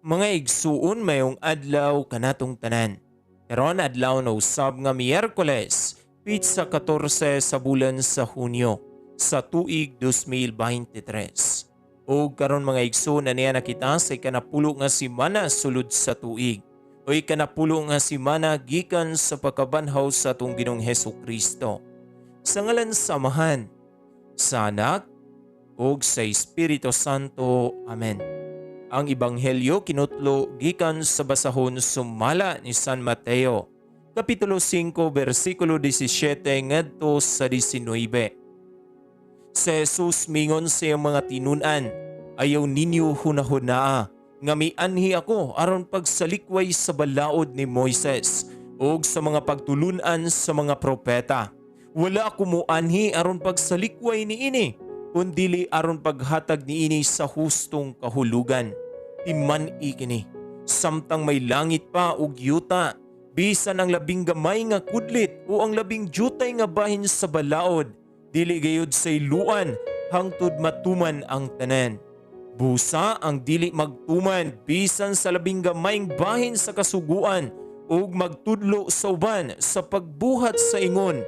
Mga igsuon, mayong adlaw kanatong tanan. Karon adlaw na usab nga Miyerkules, pitsa 14 sa bulan sa Hunyo sa tuig 2023. O karon, mga igsuon, na niya nakita sa ikanapulo nga simana sulod sa tuig o ikanapulo nga simana gikan sa pagkabanhaw sa atong Ginoong Heso Kristo. Sa ngalan sa Amahan, sa Anak, ug sa Espiritu Santo. Amen. Ang Ebanghelyo kinutlo gikan sa basahon sumala ni San Mateo, Kapitulo 5, versikulo 17 ngadto sa 19. Si Jesus mingon sa iyang mga tinun-an, "Ayaw ninyo hunahunaa nga mianhi ako aron pagsalikway sa balaod ni Moises ug sa mga pagtulunan sa mga propeta. Wala ako muanhi aron pagsalikway niini, kundili aron paghatag niini sa hustong kahulugan. Timan-i kini, samtang may langit pa ug yuta, bisan ang labing gamay nga kudlit o ang labing jutay nga bahin sa balaod, dili gayud sayloan hangtod matuman ang tanan. Busa ang dili magtuman bisan sa labing gamayng bahin sa kasuguan ug magtudlo sa uban sa pagbuhat sa ingon,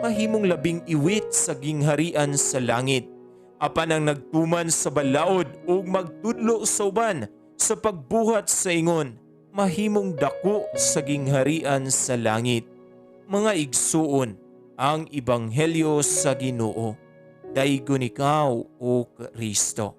mahimong labing iwit sa gingharian sa langit. Apan ang nagtuman sa balaod ug magtudlo sa uban sa pagbuhat sa ingon, mahimong dako sa gingharian sa langit." Mga igsuon, ang ebanghelyo sa Ginoo. Daygon ikaw, o Kristo.